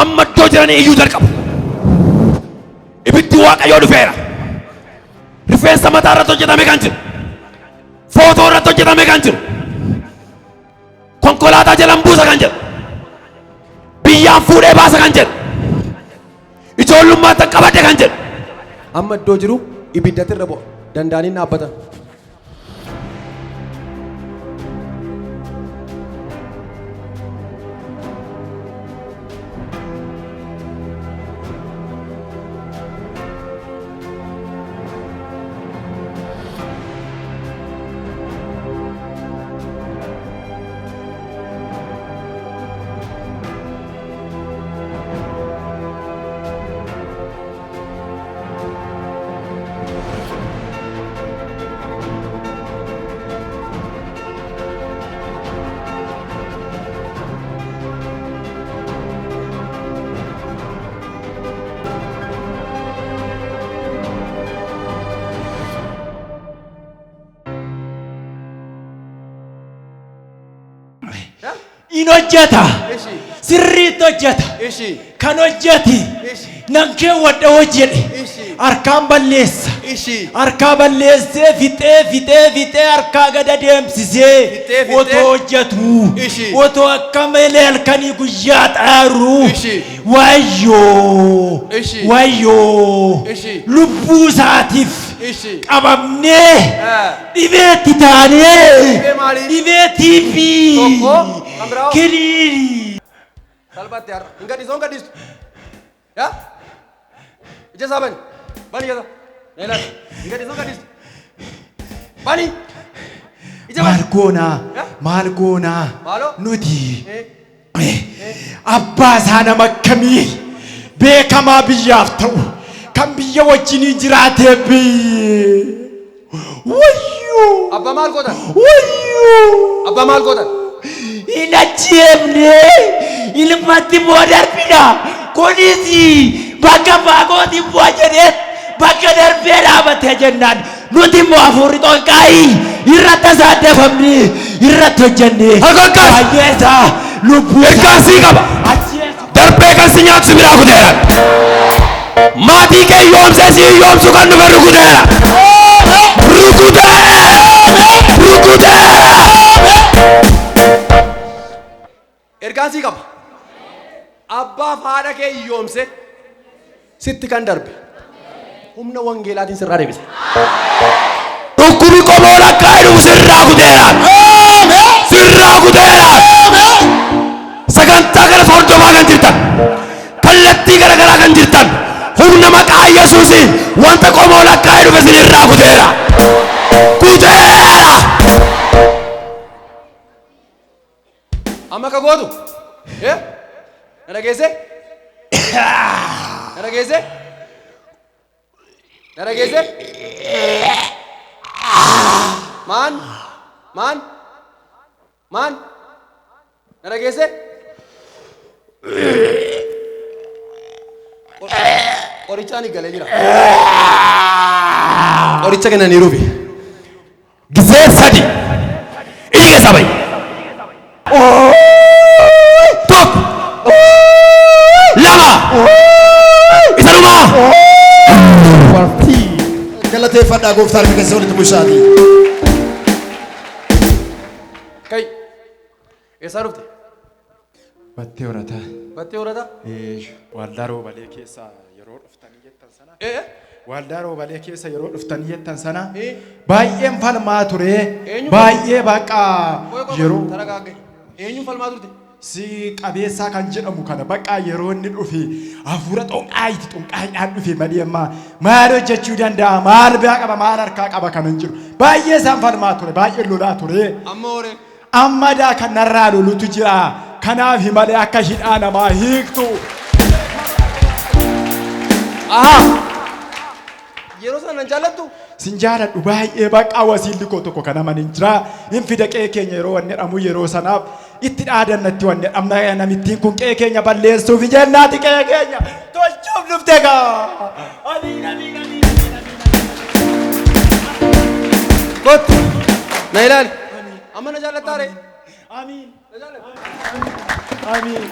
Amma iddoo jiranii iyyuu jalqabu. Ibiddi Waaqayyoo dhufeera. Rifeensa mataa irratti hojjetame kan jiru. Footoo irratti hojjetame kan jiru. Konkolaataa jalan buusa kan jedhu. Biyyaan fuudhee baasa kan jedhu. Ijoollummaatti qabadhe kan jedhu. Amma iddoo jiru ibiddatti irra bu'a. Danda'anii dhaabbatan. In hojjeta. Sirriitti hojjeta. Kan hojjete nan keewwadha hojjedhe. Harkaan balleessa. Harkaa balleessee fixee fixee fixee harkaa gad adeemsisee Fixee, fixee. otoo hojjetu Ishi. otoo akka malee halkanii guyyaa xaaru Ishi. wayyoo Ishi. wayyoo Ishi. lubbuu isaatiif Ishi. qabamnee Eh. dhibeetti taanee Dhibee maalii? dhibee TB Tokko, kan biraa hoo? kiliinii Salphaatti har'a. Hin gadhiisu, hin gadhiistu. Yaa? Ija isaa bani. Bani ija isaa. Na ilaali. Hin gadhiisu, hin gadhiistu. Bani. Ija maal bani. goonaa Eh? maal goonaa Maaloo? nuti Eh. abbaa isaa nama akkamii beekamaa biyyaaf ta'u kan biyya wajjinii jiraatee biyyi wayyoo Abbaa maal gootan? wayyoo Abbaa maal gootan? Hin ajjeefne ilmatti immoo darbina kunis bakka abbaa kootii bu'a jedhee bakka darbee dhaabatee jennaan nuti immoo hafuurri xonqaayii irratti asaaddafamne irratti hojjenne Harka ol kaasi. baay'ee isaa lubbuu isaa Ergaa sii qaba. ajjeesu. Darbee kan si nyaatu si biraa kuteera. Maatii kee yoomsee si yoomsu kan dhufe rukuteera. Rukuteera! Rukuteera! Ergaan sii qaba. Abbaaf haadha kee hiyyoomse sitti kan darbe humna wangeelaatiin sirraa deebisa. Dhukkubi qomoo lakkaa'ee dhufu sirraa kuteera. Sirraa kuteera. Sagantaa kana hordofaa kan jirtan, kallattii garaagaraa kan jirtan, humna maqaa Yesuusiin wanta qomoo lakkaa'ee dhufe sinirraa kuteera. Kuteera! Amma akka gootu eh? Na dhageesse? Na dhageesse? Na dhageesse? Maan? Maan? Maan? Na dhageesse? Qorichaan galee jira. Qoricha kennaniiruufi. Gizee sadi iji keessaa ba'i. Tokko, lama, isa dhumaa. Galateeffadhaa gooftaa harka keessa walitti buusaatii. Kai. Eessaa dhufte? Battee horataa. Battee horataa? Waldaa roobalee keessa yeroo dhuftanii jettan sana. Ee? Waldaa roobalee keessa yeroo dhuftanii jettan sana. Ee? Baay'een falmaa ture. Eenyu? Baay'ee baqa Qoy qoy yeroo taragaagga'i. Eenyuun falmaa turte? si qabeessaa kan jedhamu kana baqa yeroo inni dhufe hafuura xonqaayiiti xonqaayiidhaan dhufe malee amma maal hojjechuu danda'a maal biraa qaba maal harkaa qaba kan hin jiru baay'ee isaan falmaa ture baay'ee lolaa ture. Amma horee. Amma daa kan narraa lolutu jira. Kanaaf malee akka hidhaa namaa hiiktu. Ahaa! Yeroo sana nan jaallattu? Sin jaaladhu baay'ee baqqaa wasiilli koo tokko kan amanin jira. Hin fida qe'ee keenya yeroo wanni jedhamu yeroo sanaaf itti dhaadannatti wanni jedhamna namittiin kun qe'ee keenya balleessuuf jennaati qe'ee keenya tolchuuf dhufte gaa. Amiin amiin amiin amiin amiin. Kottu. Na ilaali. Amma na jaallattaa ree? Amiin. Na jaallatta? Amiin.